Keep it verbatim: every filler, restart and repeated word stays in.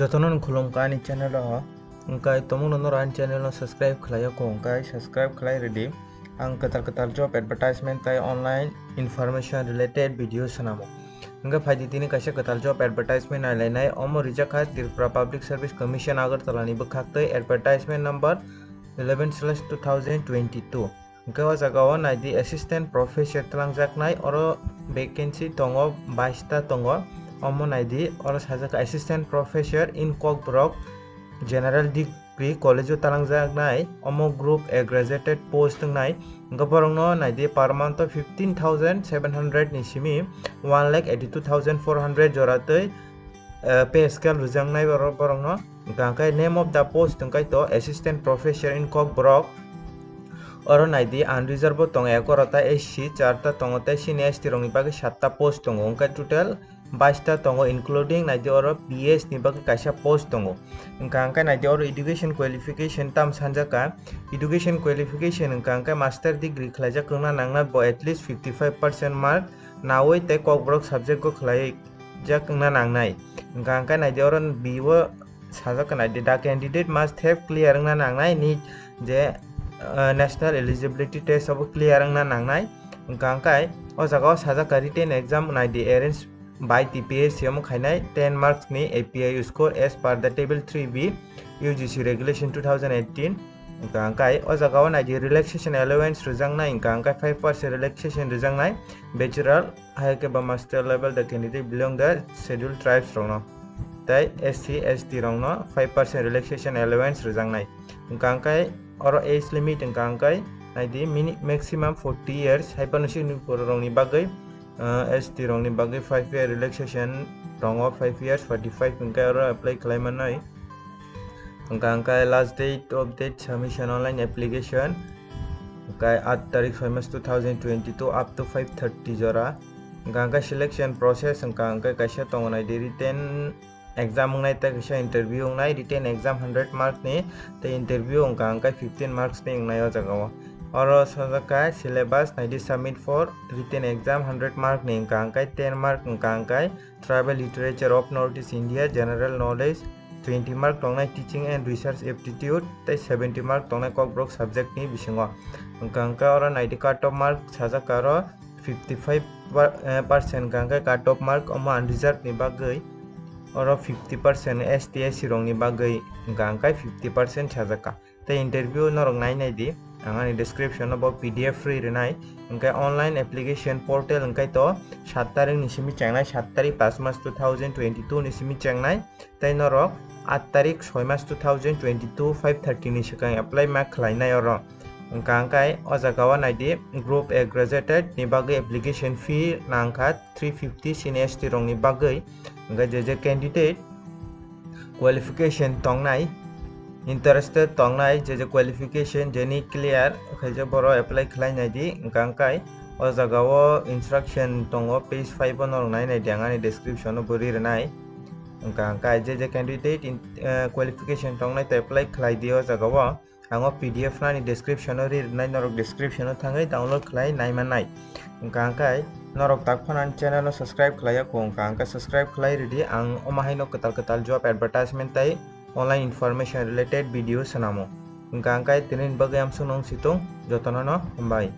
Jotono no khulumkha ani channel o. Hwnkhe tomungno norok ani channel no subscribe khlai ya kho, hwnkhe subscribe khlai rwdi. Ang kwtal kwtal job advertisement tei online information related video swnamo. Hwnkhe phaidi tini kaisa kwtal job advertisement nailainai. Omo rijak kha Tripura Public Service Commission Agartala ni bwkhak tei advertisement number eleven slash two thousand twenty-two. Hwnkhe o jaga o naidi assistant professor twlangjaknai, oro vacancy tongo, bais ta tongo. Omo naidi oro sajak assistant professor in Kokborok, general degree college o twlangjaknai, omo group A graduated post wngnai. Hwnkhe borokno naidi per month o fifteen thousand seven hundred ni simi one lakh eighty two thousand four hundred jora twi, eh, pay scale rwjaknai borok, borokno. Hwnkhe name of the post hwnkhe to assistant professor in Kokborok. Oro naidi unreserved bo tongo egaroh ta, S C char ta tongo tei senior S T rokni bagwi satta post tongo, hwnkhe total bais ta tongo, including naidi oro P S ni bagwi kaisa post tongo. Hwnkhe naidi oro education qualification tam sanjak kha. Education qualification hwnkhe master degree khlaijak wngna nangnai bo at least fifty five percent mark, nawi tei Kokborok subject o khlai jak wngna nangnai. Hwnkha hwnkhe naidi oro B O sajak kha naidi, the candidate must have clear wngna nangnai ni je, uh, national eligibility test obo clear wngna nangnai. Hwnkha hwnkhe o jaga o sajak kha written exam naidi arrange by T P S C omo khainai ten marks ni A P I score as per the table three B U G C regulation two thousand eighteen. Hwnkha hwnkhe o jaga o naidi relaxation allowance rwjaknai, hwnkha hwnkhe five percent relaxation rwjaknai bachelor hai khe ba master level the candidate belong the scheduled tribes rokno tei S C S T rokno five percent relaxation allowance rwjaknai. Hwnkha hwnkhe oro age limit hwnkha hwnkhe naidi mini-, maximum forty years, hai phano sini borok rokni bagwi, uh, S T rokni bagwi five year relaxation tongo, five years forty five hwnkhe oro apply khlai manwi. Hwnkha hwnkhe last date of that submission online application hwnkhe aat tarik soi mas two thousand twenty-two up to five thirty jora. Hwnkha hwnkhe selection process hwnkha hwnkhe kaisa tongo naidi written exam wngnai tei kaisa interview wngnai, written exam hundred marks ni tei interview hwnkha hwnkhe fifteen marks ni wngnai o jaga o. Oro sajak kha syllabus naidi submit for written exam hundred mark ni hwnkha hwnkhe ten mark hwnkha hwnkhe Tribal Literature of North East India, General Knowledge, twenty mark tongnai Teaching and Research Aptitude tei seventy mark tongnai Kokborok subject ni bisingo. Hwnkha hwnkhe oro naidi cut off mark sajak kha oro fifty five percent hwnkha hwnkhe cut off mark omo unreserved ni bagwi, oro fifty percent S T S C rokni bagwi hwnkha hwnkhe fifty percent sajak kha. Tei interview norok nai nai di, ang ani description o bo P D F rwi rwnai. Hwnkhe online application portal hwnkhe to saat tarik ni simi chengnai, saat tarik pas mas two thousand twenty-two ni simi chengnai. Tei norok aat tarik soi mas two thousand twenty-two five thirty ni swkang apply ma khlainai oro. Hwnkha hwnkhe o jaga o nai di, group A graduated ni bagwi application fee nangkha three fifty, senior S T rokni bagwi. Hwnkhe je je candidate qualification tongnai, interested tongnai, je je qualification jeni clear khaijak borok apply khlai nai di. Hwnkha hwnkhe o jaga o instruction tongo, page five o norok nai nai di, ang ani description o bo ri rwnai. Hwnkha hwnkhe je je candidate in, eh, qualification tongnai tei apply khlai di o jaga o. Ang o P D F no ani description o ri rwnai, norok description o thangwi download khlai nai mannai. Hwnkha hwnkhe norok tak phano ani channel no subscribe khlai ya kho, hwnkha hwnkhe subscribe khlai rwdi, ang omo haino kwtal kwtal job advertisement tei online information related video swnamo. Hwnkha hwnkhe tini ni bagwi amsukno wng si thung, jotono no hambai.